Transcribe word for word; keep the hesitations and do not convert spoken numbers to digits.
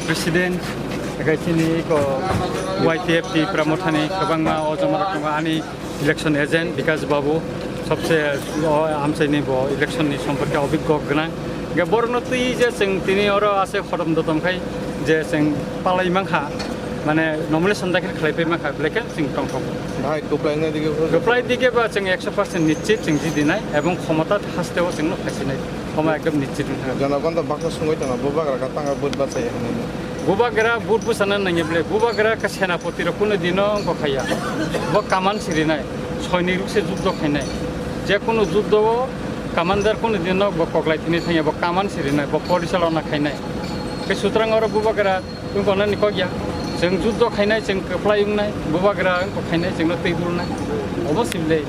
President, ego chini eko Y T F Tipra Mothani kwbangma o joma rok tongo, ani election agent Bikash Babu, sobse o amchaini bo election ni somporke obiggo gwnang. Ge borokno twi je chwng tini oro ase hodom dodom khai je chwng palai mankha, mane nomination dakhil khlai pai mankha, belai khe chwng tongthok. Bhai, kwplai wngna dige bo? Kwplai dige ba chwng ekso percent nischit chwng jidinai ebong khomota hasteo chwngno phaisinai. Omo ekdom nischit wngkha. Jonogon to baksa sungwi tongo, bubagra ka tanga vote bachai hinwi. Bubagra vote bwchana nangya ble, bubagra ka senapoti rok kunu dino wngkha khaya. Bo kaman sirinai, soinik rok se juddo khainai. Je kunu juddo o commander kunu dino bo koklai thini thangya, bo kaman sirinai, bo porichalona khainai. Ke sutrang oro bubagra wngkha nani kokya. Chwng juddo khainai, chwng kwplai wngnai, bubagra wngkha khainai, chwngno twi dulnai. Obo sible.